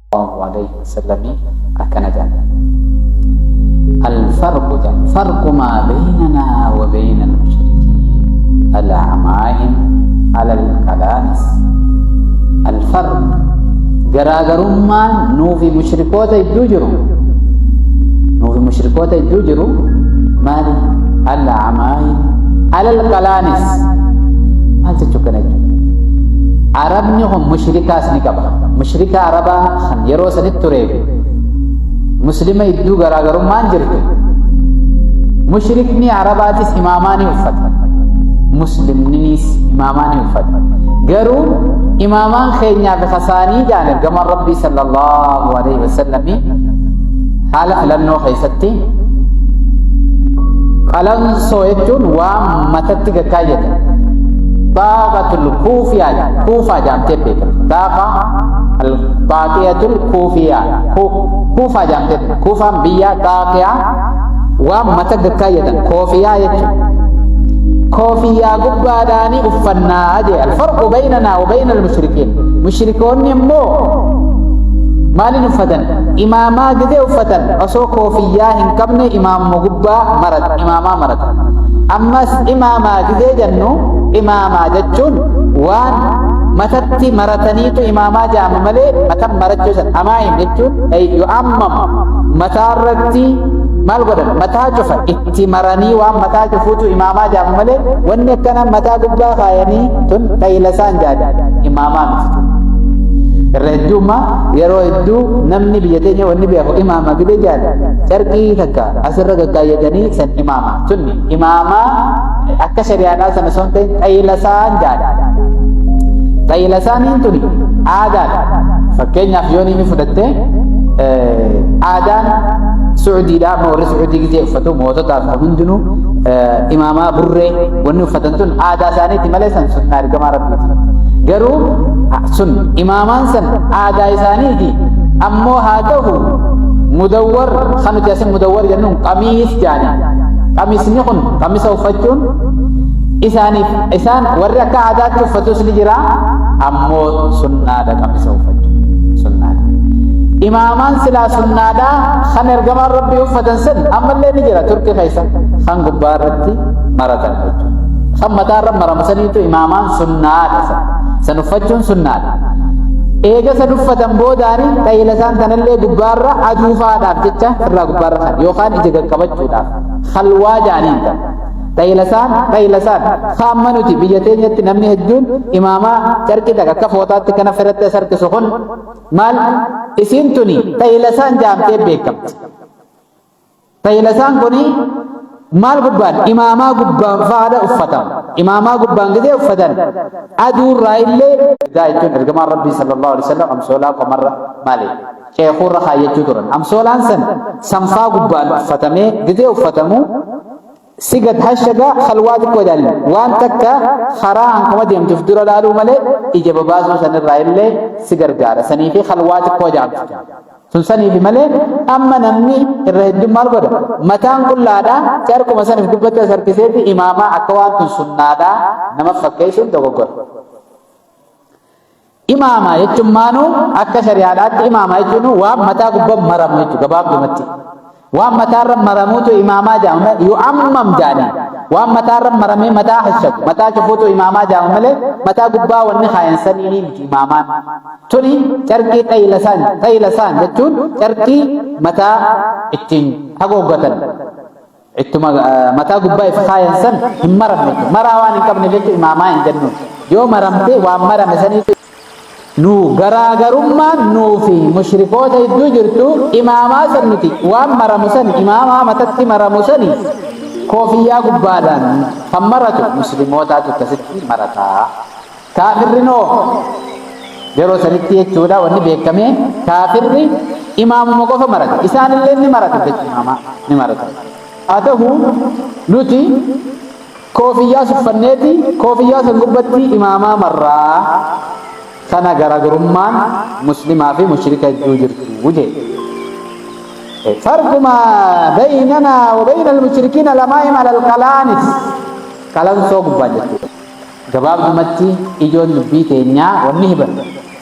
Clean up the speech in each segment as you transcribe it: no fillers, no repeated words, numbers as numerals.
Alaihi wasallamii akkana jedhan. Alfarqu jedhan, farqu maa baynanaa wa bayna al-mushrikiin al-amaa'im ala al-qalaanis. Alfarq, garaagarummaan nuufi mushrikoota idduu jiru, nuufi mushrikoota idduu jiru maali? Al-amaa'im ala al-qalaanis. Maal jechuu kana jechuudha? Arabni kun mushrikaas ni qaba. Mushrika Arabaa kan yeroo sanitti tureef Muslima idduu garaagarummaan jirtu. Mushrikni Arabaatis imaamaa ni uffata. Muslimninis imaamaa ni uffata. Garuu imaamaan keenyaa fi kasaanii jaan ergamaan Rabbii sallallahu alaihi wasallamii haala filannoo keessatti qalansoo jechuun waan matatti gakkaayyatan. Xaaqatul kuufiyaa, kuufaa jaamtee beekamti. Xaaqa xaaqiyatul kuufiyaa, kuufaa jaamtee, kuufaan biyya xaaqiyaa, waan mata gakkaayyatan koofiyaa jechuudha. Koofiyaa gubbaadhaanii uffannaa jee. Alfarqu baynanaa wa bayna almushrikiin. Mushrikoonni immoo maalin uffatan? Imaamaa gidee uffatan osoo koofiyyaa hin qabne imaamuma gubbaa marata, imaamaa marata. Ammas imaamaa gidee jennu, imaamaa jechuun waan matatti marataniitu imaamaa jedhama malee matan marachuu san amaayim jechuun yu'ammam, mataarratti maal godhan, mataa cufa itti maranii waan mataa cufuutu imaamaa jedhama malee wanni akkana mataa gubbaa kaayanii tun xayilasaan jedhan imaamaa miti tun. Irra hedduuma yeroo hedduu namni biyya teenya wanni beeku imaama gidee jedhan carqii takka asirra gaggaayyatanii san imaama tunni imaamaa akka shari'aadhaa sana osoo hin ta'in xayilasaan jedhan. Xayilasaaniin tuni aadaadha. Fakkeenyaaf yoo ni fudhatte, aadaan Sucuudiidha. Amma warri Sucuudii gizee uffatu, moototaaf kan hundinuu imaamaa burree wanni uffatan tun aadaa isaaniiti malee san sunnaa ergamaa Rabbiiti. Garuu sun imaamaan san aadaa isaaniiti. Ammoo haa ta'u, mudawwar kan nuti asin mudawwar jennuun qamiis jaani. Qamisni kun, qamisa uffachuun isaaniif, isaan warri akka aadaatti uffatus ni jira, ammoo sunnaadha qamisa uffachuu, sunnaadha. Imaamaan silaa sunnaadha kan ergamaan Rabbii uffatan san ammallee ni jira Turkii keessa, kan gubbaa irratti maratan jechuudha. Kan mataa irra maramu saniitu imaamaan sunnaadha san. San uffachuun sunnaadha. Eega san uffatan boodaani xayila isaan tanallee gubbaarra aduufaadhaaf jecha irraa gubbaarra kan yookaan ija qaqqabachuudhaaf khalwaa jaaniin tan. Xayilasaan, xayilasaan kaamma nuti biyya teenyatti namni hedduun imaamaa carqii takka akka fooxaatti kana firatti as harkisu kun maal isiin tuni xayilasaan jaamtee beekamti. Xayilasaan kuni maal gubbaan, imaamaa gubbaan faadha uffatama. Imaamaa gubbaan gizee uffatan aduurraa illee jechuun ergamaan Rabbii sallallahu alaihi wasallam amsoolaa qomarra maali ceekuurra kaayyachuu turan. Amsoolaan san sanfaa gubbaan uffatamee gizee uffatamu si gad hashaga, khalwaa xiqqoo jedhaniin, waan takka karaa hankuma deemtuuf dura laaluu malee ija babaasuu sanirraa illee si gargaara. Sanii fi khalwaa xiqqoo jedhamti. Sun saniifi malee amma namni irra hedduun maal godha? Mataan qullaadha, carquma saniif gubbatti as harkiseeti imaamaa akka waan tun sunnaadha nama fakkeessuun dogoggora. Imaamaa jechuun maanuu akka shari'aadhaatti imaamaa jechuun waan mataa gubbaa maramu jechuudha gabaabdumatti. Waan mataarra maramuutu imaamaa jedhama, yu'ammam jedhanii. Waan mataarra maramee mataa hashagu, mataa cufuutu imaamaa jedhama malee mataa gubbaa wanni kaayan saniinii miti imaamaan. Tuni carqii xayilasaan, xayilasaan jechuun carqii mataa ittiin haguuggatan. Ittuma mataa gubbaa if kaayan san hin maramne jechuudha. Maraa waan hin qabne jechuun imaamaa hin jennuun. Yoo maramte waan marame saniitu nu garaagarummaan nuu fi mushrikoota hedduu jirtu imaamaa san nuti waan maramu sani, imaamaa matatti maramu sani koofiyyaa gubbaadhaan kan maratu muslimootaatu akkasitti marataa. Kaafirrinoo yeroo sanitti jechuudha wanni beekamee kaafirri imaamuma qofa marata. Isaanillee ni maratu jechuudha, imaamaa ni maratu. Haa ta'u, nuti koofiyyaa suffanneeti koofiyyaa san gubbatti imaamaa marraa. Kana garaagarummaan muslimaa fi mushrika hedduu jirtu jee. فرق ما بيننا وبين المشركين العمائم على القلانس, qalansoo gubbaa jechuudha. Gabaabdumatti ijoon dubbii teenyaa wanni hiban.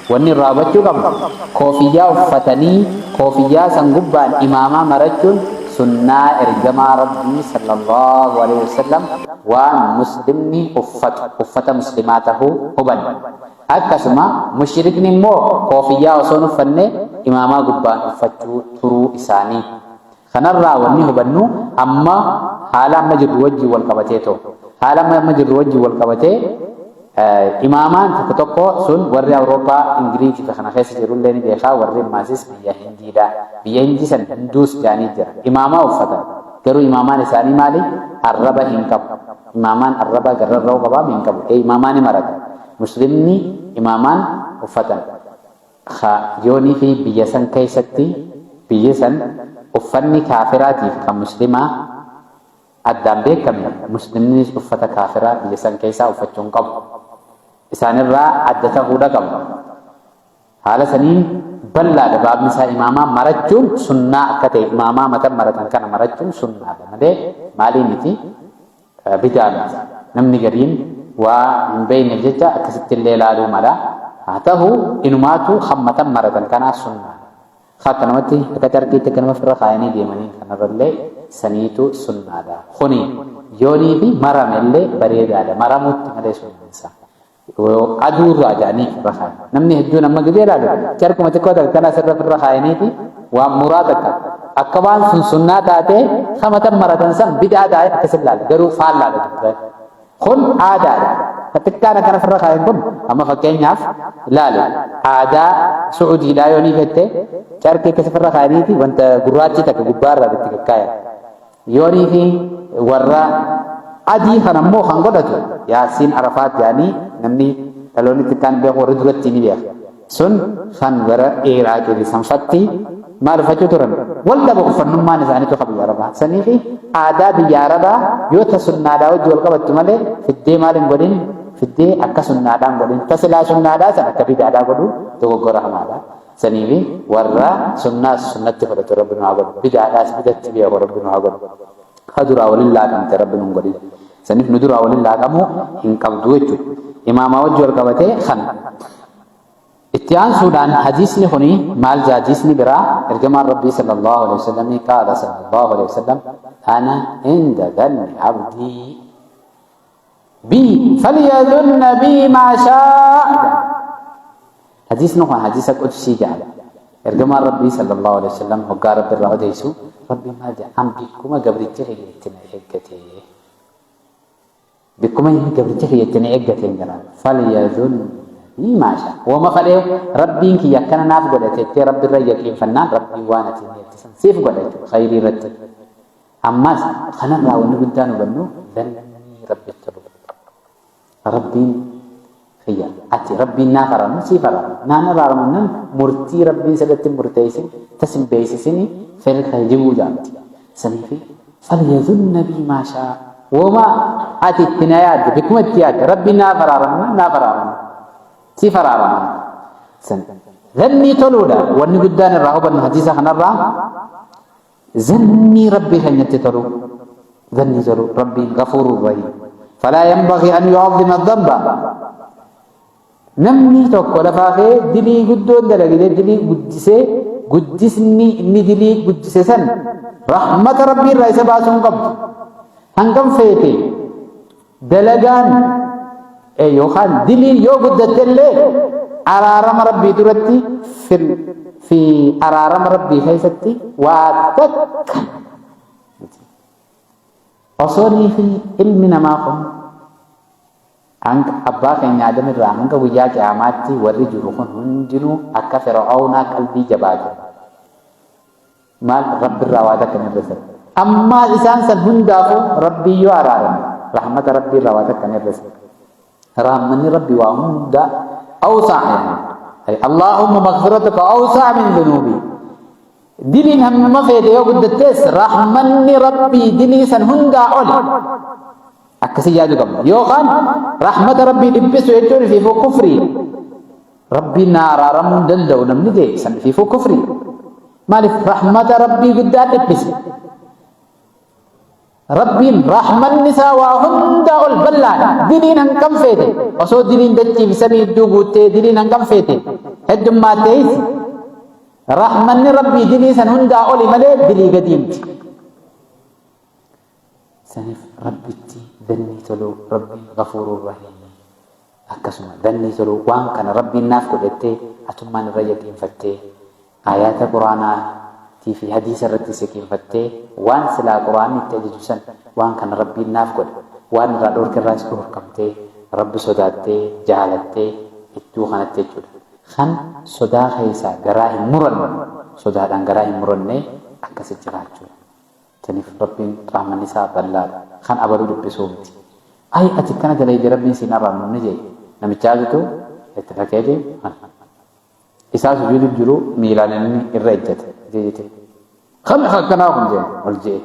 Wanni irraa hubachuu qabnu koofiyyaa uffatanii koofiyyaa san gubbaan imaamaa marachuun sunnaa ergamaa Rabbii sallallahu alaihi wasallam waan muslimni uffatu uffata muslimaa tahuu hubanna. Akkasuma mushrikni immoo koofiyyaa osoo hin uffanne imaamaa gubbaan uffachuu turuu isaanii. Kanarraa wanni hubannu amma haala amma jirru wajjin wal qabatee too haala amma jirru wajjin wal qabatee imaamaan tokko tokko sun warri Awurooppaa Ingiliizii fi kana keessa jirullee ni beekaa, warri Maasis biyya Hindiidha. Biyya Hindii san Hinduus jaanii jira. Imaamaa uffatan. Garuu imaamaan isaanii maali? Arraba hin qabu. Imaamaan arraba garrarra'uu qabaa hin qabu. Imaamaa ni marata. Muslimni imaamaan uffatan. Yoonii fi biyya san keessatti biyyi san uffanni kaafiraatiif kan muslimaa addaan beekamne, muslimnis uffata kaafiraa biyya san keessaa uffachuu hin qabu. Isaanirraa adda ta'uudha qabu. Haala saniin bal'aadha baabni isaa. Imaamaa marachuun sunnaa akka ta'e, imaamaa matan maratan kana marachuun sunnaadha malee maalii miti, bidaa miti. Namni gariin waa hin beekneef jecha akkasitti illee ilaaluu mala. Haa ta'u, inumaatu kan matan maratan kanaa sunnaadha. Akka namatti akka carqiitti akka nama ofirra kaayanii deemanii kanarrallee saniitu sunnaadha. Kuni yoonii fi marame illee bareedaadha. Maramutti malee sunnaan isaa. Aduurraa jedhanii ofirra kaayan. Namni hedduun amma gizee ilaalu carquma xiqqoo takka kana asirra ofirra kaayaniiti waan muraa takka akka waan sun sunnaa taatee kamatan maratan san bid'aa taa'ee akkas ilaala. Garuu faallaadha dubbii. Kun aadaadha. Xiqqaan akkana ofirra kaayan kun amma fakkeenyaaf ilaali, aadaa Su'udiidhaa yoo ni fette carqii akkas ofirra kaayaniiti wanta gurraachi takka gubbaarraa itti kakkaayan. Yoonii fi warra adii kana immoo kan godhatu Yaasiin Arafaat jedhanii namni dhaloonni xiqqaan beeku, warri duratti ni beeka. Sun kan gara Iraaqii fi sanfatti maal uffachuu turan? Wal dhaba uffannummaan isaaniitu kan biyya Arabaa. Sanii fi aadaa biyya Arabaa yoo ta sunnaadhaa wajji wal qabattu malee fiddee maal hin godhin, fiddee akka sunnaadhaan godhin. Ta silaa sunnaadhaa san akka bidaadhaa godhu dogoggora hamaadha. Sanii fi warra sunnaas sunnatti fudhatu Rabbi nu haa godhu. Bidaadhaas bidatti beeku Rabbi nu haa godhu. Ka duraa waliin laaqamte Rabbi nu hin godhin. Saniif nu duraa waliin laaqamuu hin qabdu jechuudha. Imaamaa wajji wal qabatee kana. Itti aansuudhaan hadiisni kuni maal jaa? Hadiisni biraa ergamaan Rabbii sallallahu alaihi wasallam qaala sallallahu alaihi wasallam: ana inda dhanni abdii bi falyadhunna bi maa shaa. Hadiisni kun hadiisa qudsii jedhama. Ergamaan Rabbii sallallahu alaihi wasallam hoggaa Rabbi irraa odeessu, Rabbi maal jedha? An bikkuma gabricha kiyya itti na eeggate. Bikkuma inni gabricha kiyya itti na eeggate hin jiran. Falyadhunna bi maa shaa. Wama fadhee Rabbiin kiyya akkana naaf godha jettee Rabbi irra yaqiinfannaan Rabbiin waan ati hin san siif godha jechuudha khayrii irratti. Ammas kanarraa wanni guddaan hubannu dannii Rabbitti tolu. Rabbiin kiyya ati Rabbiin naaf araaramu siif araaramu naan araaramu nan murtii Rabbiin sirratti murteessin tas hin beeksisini fedha kijibuu jaamti. Saniifi falyadhunna bii maa shaa, woma ati itti na yaadde, bikkuma itti yaadde Rabbiin naaf araaramu naaf araaramu siif araarama. San dhannii toluudha wanni guddaan irraa hubannu hadiisa kanarraa, zannii Rabbii keenyatti toluu, zannii toluu. Rabbiin ghafuurur rahiim. Falaa yanbaghi an yu'azzima dhanba. Namni tokko lafaa kee dilii guddoon dalagee dilii guddisee, guddisni inni dilii guddise san rahmata Rabbii irraa isa baasuu hin qabdu. Hangam feete dalagaan yookaan diliin yoo guddatte illee araarama Rabbii duratti fi araarama Rabbii keessatti waa takka. Osoo fi ilmi namaa kun hanga abbaa keenya Adam irraa hanga guyyaa qiyaamaatti warri jiru kun hundinuu akka Fir'aawnaa qalbii jabaate maal Rabbirraa waa takka hin hir'isan. Ammaa isaan san hundaafuu Rabbii yoo araarame rahmata Rabbii irraa waa takka hin hir'isan. Rahmanni Rabbi waa hunda awsaa yani. Allahumma maghfiratuka awsaa min dhunuubi. Diliin hammuma feete yoo guddattees rahmanni Rabbii dilii san hundaa oli. Akkasii yaaduu qabna. Yookaan rahmata Rabbii dhiphisu jechuun ifiifuu kufrii. Rabbiin na araaramuu hin danda'u namni jee san ifiifuu kufrii. Maaliif rahmata Rabbii guddaa dhiphise? Rabbiin rahmanni isaa waa hundaa ol bal'aadha. Diliin hangam feete osoo diliin dachii fi samii hedduu guuttee diliin hangam feete. Heddummaattees rahmanni Rabbii dilii san hundaa oli malee dilii gadii miti. Saniif Rabbitti dannii toluu, Rabbiin ghafuurur rahiimi. Akkasuma dannii toluu, waan kana Rabbiin naaf godhettee atummaan irra yaqiinfattee, aayaata Qur'aanaa tii fi hadiisa irrattis yaqiinfattee, waan silaa Qur'aanni itti ajaju san waan kana Rabbiin naaf godha, waan irraa dhoorke irraas dhoorkamtee, Rabbi sodaattee, jaalattee idduu kanatti jechuudha. Kan sodaa keessaa garaa hin muranne, sodaadhaan garaa hin muranne akkasi jiraachuudha. Saniif Rabbiin rahmanni isaa ballaadha. Kan abaluu dhiphisuu miti. Ay ati akkana dalayde, Rabbiin siin arraarmu ni jee. Namichaatutu itti fakeeti isaa sujuudu jiru miilaan inni irra ejjate. Jete. Kami akkanaa kun jeen ol jee.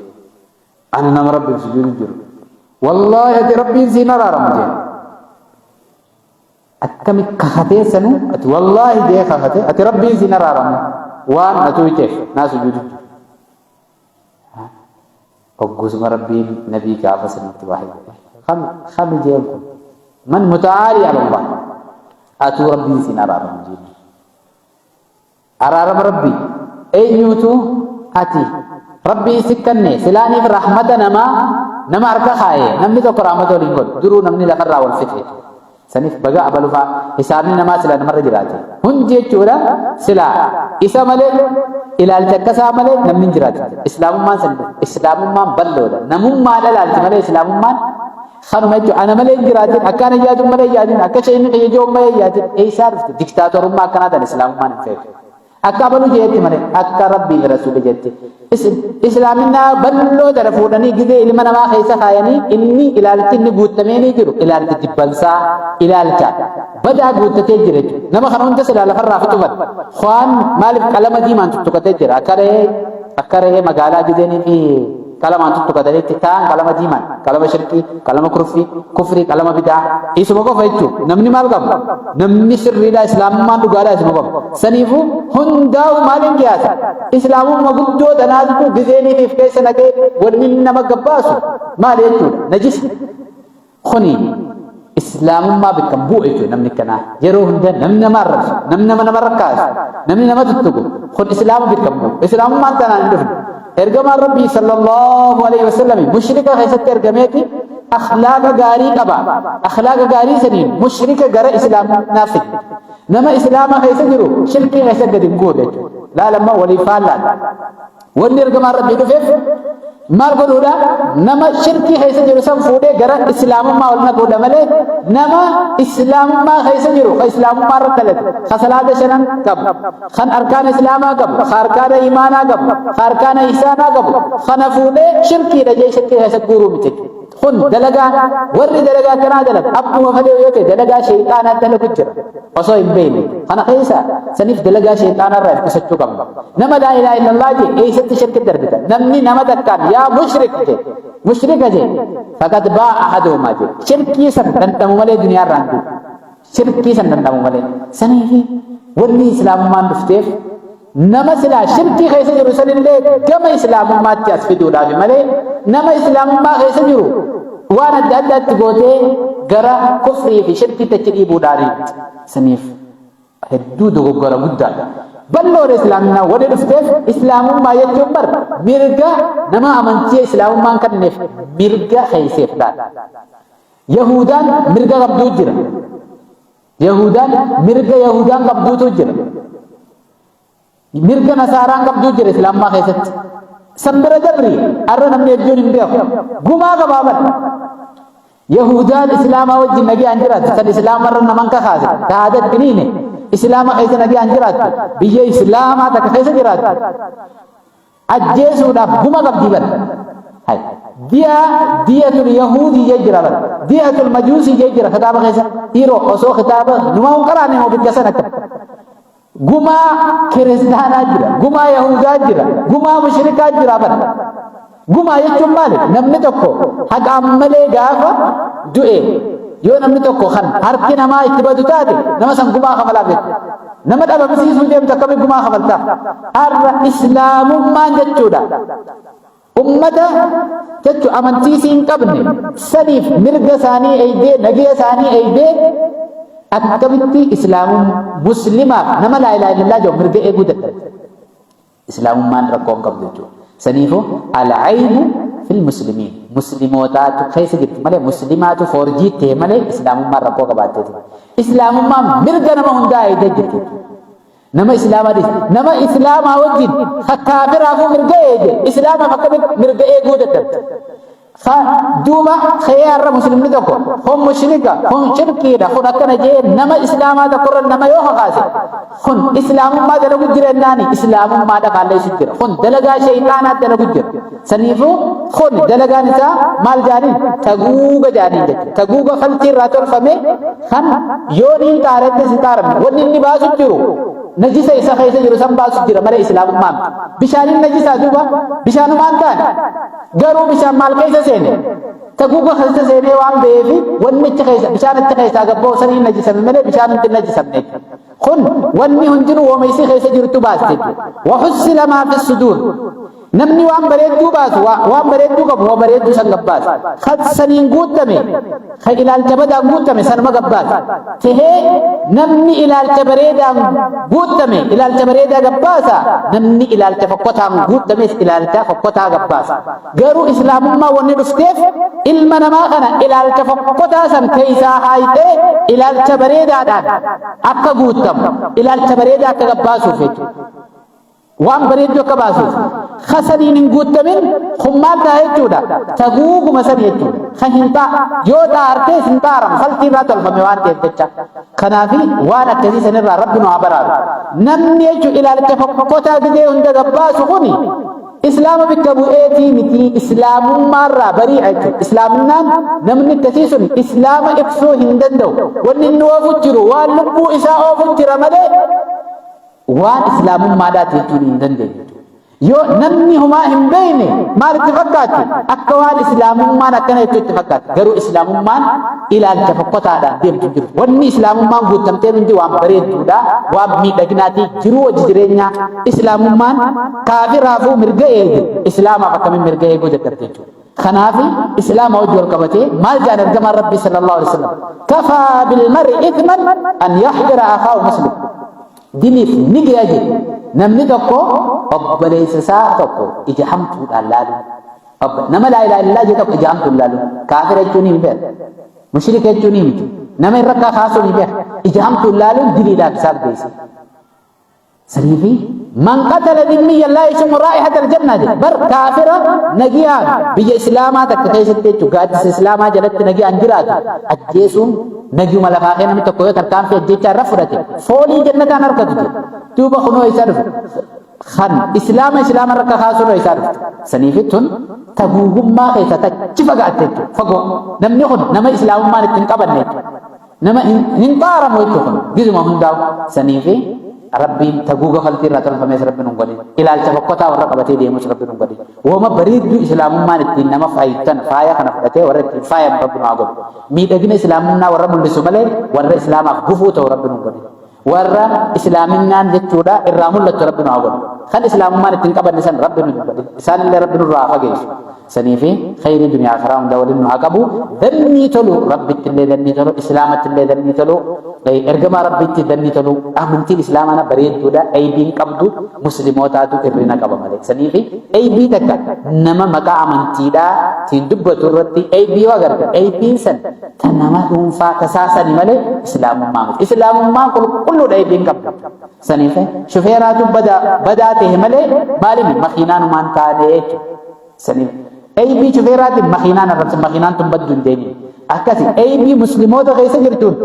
Ani nama Rabbiif sujuudu jiru. Wallaahi ati Rabbiin siin araaramu jeen. Akkami kakatee sanuu ati wallaahi jee kakatee, ati Rabbiin siin araaramu waan na tuuyteef naa sujuudu jiru. Hoggusuma Rabbiin nabii gaafa sanitti waahii godhe. Kami kami jeen kun? Man muta'aalii ala Allah. Atuu Rabbiin siin araaramu jeen. Araarama Rabbii eenyuutu ati Rabbiin si kanne silaaniif rahmata namaa nama harka kaaye, namni tokko rahmata waliin godhu duruu namni lafarraa wal fixe. Saniif baga abalufaa hisaabni namaa sila namarra jiraate. Hundi jechuudha silaa isa malee, ilaalcha akkasaa malee namni hin jiraatu. Islaamummaan san islaamummaan bal'oodha. Namummaadha ilaalchi malee islaamummaan kanuma jechuudha. Ana malee hin jiraatin, akka ana yaadun malee hin yaadin, akka isheen kiyya jiru malee hin yaadin. Eessaa dhufte? Diktaatorummaa akkanaa tan islaamummaan hin feetu. Akka abaluu jeetti malee akka Rabbii fi Rasuulli jetti. Islaaminaa bal'oo tana fuudhanii gizee ilma namaa keessa kaayanii, inni ilaalchi inni guuttamee ni jiru ilaalcha jibbansaa, ilaalcha badaa guuttatee jira jechuudha. Nama kana hunda silaa lafarraa fixuban. Waan maaliif qalama diimaan tuttuqatee jira, akka re'ee magaalaa gizeenii fi qalamaan tuttuqatanitti ta'an, qalama diimaan, qalama shirkii, qalama kurfii, kufrii, qalama bidaa isuma qofa jechuudha. Namni maal qaba? Namni sirriidha, islaamummaan dhugaadha isuma qofa. Saniifuu hundaa'u maaliin qiyaasa? Islaamummaa guddoo tanaatu gizeeniif keessa naqee wanni nama gabbaasu maali jechuudha? Najisa. Kuni islaamummaa bakka hin bu'u jechuudha namni akkanaa. Yeroo hunda namni nama arrabsu, namni nama nama rakkaasu, namni nama tuttuqu kun islaama bakka hin bu'u. Islaamummaan tanaan hin dhufne. Ergamaan Rabbii sallallahu alaihi wasallam mushrika keessatti ergameeti akhlaaqa gaarii qaba. Akhlaaqa gaarii saniin mushrika gara islaamaa fide. Nama islaama keessa jiru shirkii keessa gadi hin guurre jechuudha. Laalamma waliif faallaan. Wanni ergamaan Rabbii dhufeef maal godhuudha? Nama shirkii keessa jiru san fuudhee gara islaamummaa ol naquudha malee, nama islaamummaa keessa jiru, ka islaamummaa irra dhalate, ka salaata shanan qabu, kan arkaana islaamaa qabu, ka arkaana imaanaa qabu, ka arkaana ihsaanaa qabu, kana fuudhee shirkiidha jee shirkii keessa guuruu miti. Kun dalagaa warri dalagaa akkanaa dalagu abbuma fedhe yoo ta'e dalagaa sheexaanaa dalagu jira osoo hin beekne. Kana keessa saniif dalagaa sheexaanaa irraa of qusachuu qabna. Nama laa ilaaha illallah jee eessatti shirki darbita? Namni nama takkaan yaa mushrik jee, mushrika jee, faqad baa ahaduhumaa jee, shirkii san dhandhamu malee duniyaa irraa hin du'u. Shirkii san dhandhamu malee. Saniifi wanni islaamummaan dhufteef nama silaa shirkii keessa jiru sanillee gama islaamummaatti as fiduudhaaf malee, nama islaamummaa keessa jiru waan adda addaatti gootee gara kufrii fi shirkiitti achi dhiibuudhaani. Saniif hedduu dogoggora guddaadha. Bal'oodha islaaminaa wani dhufteef. Islaamummaa jechuun bar mirga nama amantii islaamummaan kenneef mirga keeyseef laala. Yahudaan mirga qabduu jira. Yahudaan mirga Yahudaan qabduutu jira. Mirga Nasaaraan qabduu jira islaamummaa keessatti. San bira dabri har'a namni hedduun hin beeku. Gumaa qabaa bara. Yahudaan islaamaa wajjin nagayaan jiraattu san islaamarra naman kakaase taadatti niine islaama keessa nagayaan jiraattu, biyya islaamaa takka keessa jiraattu ajjeesuudhaaf guma qabdii bara. Hay. Diya diyatul yahuudii jee jira bara. Diyatul majuusii jee jira kitaaba keessa. Dhiiroo osoo kitaaba numaa hin qaraane moo bikka sana akka. Gumaa kiristaanaa jira, gumaa yahudaa jira, gumaa mushrikaa jira bara. Gumaa jechuun maali? Namni tokko haqaan malee gaafa du'e, yoo namni tokko kan harki namaa itti badu taate, nama san gumaa kafalaaf jechuudha. Nama dhabamsiisuu deemtu akkamitti gumaa kafaltaaf? Har'a islaamummaan jechuudha. Ummata jechuun amantii siin qabne saniif mirga isaanii eegdee, nagaya isaanii eegdee. Akkamitti islaamum muslimaaf nama laa ilaaha illallah jedhu mirga eeguu dadhabde? Islaamummaan rakkoo hin qabdu jechuudha. Saniifuu al-aybu fil muslimiin muslimootaatu keessa jirti malee muslimaatu foorjii ta'e malee islaamummaan rakkoo qabaatteeti. Islaamummaan mirga nama hundaa eegdee jirti jechuudha. Nama islaamaa dhiisi. Nama islaamaa wajjin kaafiraafuu mirga eege islaamaaf akkamitti mirga eeguu dadhabde? Duuba ka'ee har'a muslimni tokko kun mushrika kun shirkiidha kun akkana jee nama islaamaa tokkorra nama yoo kakaase kun islaamummaa dalagu jira jennaani islaamummaadha faalleessu jira kun dalagaa shayxaanaa dalagu jira saniifuu kun dalagaan isaa maal jaaniin taguuga jaaniin jechuudha taguuga faltii irraa tolfame kan yoo niin xaaretti si xaaramne wanni inni baasu jiru najisa isa keessa jiru san baasu jira malee islaamummaa miti bishaaniin najisaa duuba bishaanumaan taane Garuu bishaan maal keessa seene? Taguuga keessa seenee waan ba'eefi wanni achi keessa bishaan achi keessaa gabba'u sanii hin najisame malee bishaan hundi hin najisamne jechuudha. Kun wanni hundinuu wooma isii keessa jirtu baaste jechuudha. Wahussila maa fi suduur. Namni waan bareedduu baasu waan bareedduu qabu waa bareedduu san gabbaasa. Kan saniin guuttame kan ilaalcha badaan guuttame sanuma gabbaasa. Tahee namni ilaalcha bareedaan guuttame ilaalcha bareedaa gabbaasa, namni ilaalcha fokkotaan guuttames ilaalcha fokkotaa gabbaasa. Garuu islaamummaa wanni dhufteef ilma namaa kana ilaalcha fokkotaa san keessaa haayxee ilaalcha bareedaadhaan akka guuttamu, ilaalcha bareedaa akka gabbaasuuf jechuudha. Waan bareedduu akka baasuuf. Ka saniin hin guuttamin kun maal ta'a jechuudha? Taguuguma sani jechuudha. Ka hin xaa yoo xaartees hin xaaramu faltii irraa tolfame waan ta'eef jecha. Kanaafi waan akkasii sanirraa Rabbi nu haa baraaru. Namni jechuun ilaalcha fokkotaa gizee hunda gabbaasu kuni Islaama bikka bu'eetii miti islaamummaarraa bari'a jechuudha. Islaaminaan namni akkasii sun islaama ibsuu hin danda'u. Wanni inni oofu jiru waan lubbuu isaa oofu jira malee waan islaamummaadhaati jechuun hin dandeenyu jechuudha. Yoo namni homaa hin beekne maal itti fakkaatti? Akka waan islaamummaan akkana jechuu itti fakkaatti. Garuu islaamummaan ilaalcha fokkotaadhaan deemtu hin jiru. Wanni islaamummaan guuttamteen hundi waan bareedduudha, waan miidhaginaati, jiruu wajji jireenyaa. Islaamummaan kaafiraafuu mirga eege, islaamaaf akkamiin mirga eeguu dadhabde jechuudha. Kanaafi islaama wajji wal qabatee maal jedhan ergamaan Rabbii sallallahu alaihi wasallam? Kafaa bil mar'i ithman an yahqira akhaahu muslim. Diliif ni gaya jedhe. Namni tokko obboleessa isaa tokko ija hamtuudhaan laaluu. Nama laa ilaaha illallah jedhe tokko ija hamtuun laaluu. Kaafira jechuun hin beeku. Mushrika jechuun hin miti. Nama irra kaasuun hin beeku. Ija hamtuun laaluun diliidhaaf isaaf geesse. Saniifi man qatala dhimmiyyan laa yashumu raa'ihata aljanna jedhe. Bar kaafira nagiyaan biyya islaamaa takka keessatti jechuun gaaddisa islaamaa jalatti nagiyaan jiraatu ajjeesuun Nagyuma lafaa kee namni tokko yoo tarkaanfii ajjeechaa irra fudhate foolii jannataan argatu jedhe. Duuba kunoo isaa dhufe. Kan islaama islaama irra kakaasuu irra isaa dhufte. Saniifi tun taguugummaa keessa tachi fagaatte jechuudha. Fagoo. Namni kun nama islaamummaan itti hin qabanne jechuudha. Nama hin xaaramu jechuudha kun gizuma hundaa'u. Saniifi Rabbiin taguuga faltii irraa tolfamees Rabbi nun godhin. Ilaalcha fokkotaa warra qabatee deemus Rabbi nun godhin. Woma bareedduu islaamummaan ittiin nama faayittan faaya kana fudhatee warra ittiin faayamu Rabbi nu haa godhu. Miidhagina islaamummaa warra mul'isu malee warra islaamaaf gufuu ta'u Rabbi nun godhin. Warra islaaminaan jechuudha irraa mul'attu Rabbi nu haa godhu. Kan islaamummaan ittiin qabanne san Rabbi nun godhin. Isaanillee Rabbi nurraa haa fageessu. Saniifi khayrii duniyaa akhiraa hunda waliin nu haa qabu. Dannii tolu Rabbitti illee dannii tolu Islaamatti illee dannii tolu ergamaa Rabbiitti dannii tolu amantiin Islaamaa bareedduudha aybiin qabdu muslimootaatu irrina qaba malee. Saniifi aybii takka nama maqaa amantiidhaa tiin dubbatu irratti aybii yoo agarte aybiin san ta nama dhuunfaa tasaasani malee Islaamummaa miti. Islaamummaan qulqulluudha aybiin qabdu. Saniif shufeeraatu badaa ta'e malee maalimi makiinaanumaan taane jechuudha. Saniif aybii shufeeraatiin makiinaan arrabsa makiinaan tun baddu hin deemin. Akkasi aybii muslimoota keessa jirtuun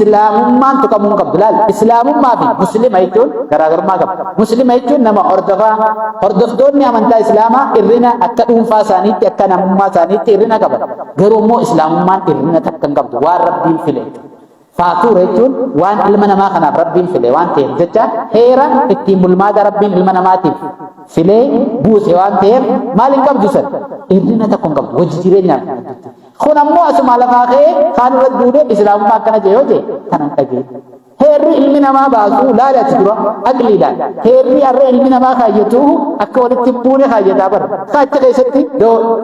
islaamummaan tuqamuu hin qabdu. Laal islaamummaa fi muslima jechuun garaagarummaa qaba. Muslima jechuun nama hordofaa hordoftoonni amantaa islaamaa irrina akka dhuunfaa isaaniitti akka namummaa isaaniitti irrina qaban. Garuu immoo islaamummaan irrina takka hin qabdu waan rabbiin file jechuudha. Faatuura jechuun waan ilma namaa kanaaf Rabbiin file waan ta'eef jecha heera ittiin bulmaata Rabbiin ilma namaatiif filee buuse waan ta'eef maal hin qabdu san hir'ina tokko hin qabdu hojii jireenyaaf gidduutti. Kun ammoo asuma lafaa ka'ee kaan irra duudee islaamummaa akkana jee yoo jee kanan dhagee. Heerri ilmi namaa baasu laali ati dura aqliidhaan heerri har'a ilmi namaa kaayyatu akka walitti buune kaayyataa bara. Achi keessatti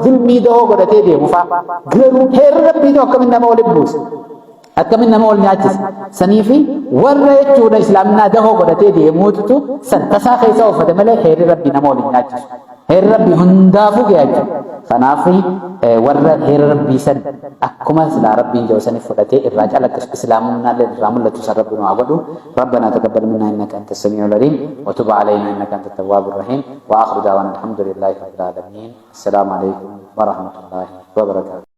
zulmii dahoo godhatee deemu fa'a. Garuu heerri Rabbiitu akkamiin nama walitti buusa. Akkamin nama wal nyaachisa? Saniifi warra jechuudha islaaminaa dahoo godhatee deemuututu san tasaa keessa oofate malee heerri Rabbii nama wal hin nyaachisu. Heerri Rabbii hundaafuu ga'a jechuudha. Kanaaf warra heera Rabbii san akkuma silaa Rabbiin jedhu saniif fudhatee irraa calaqqisu islaamumnaallee irraa mul'atu san Rabbi nu haa godhu. ربنا تقبل منا إنك أنت السميع العليم وتب علينا إنك أنت التواب الرحيم وآخر دعوانا الحمد لله رب العالمين. السلام عليكم ورحمة الله وبركاته.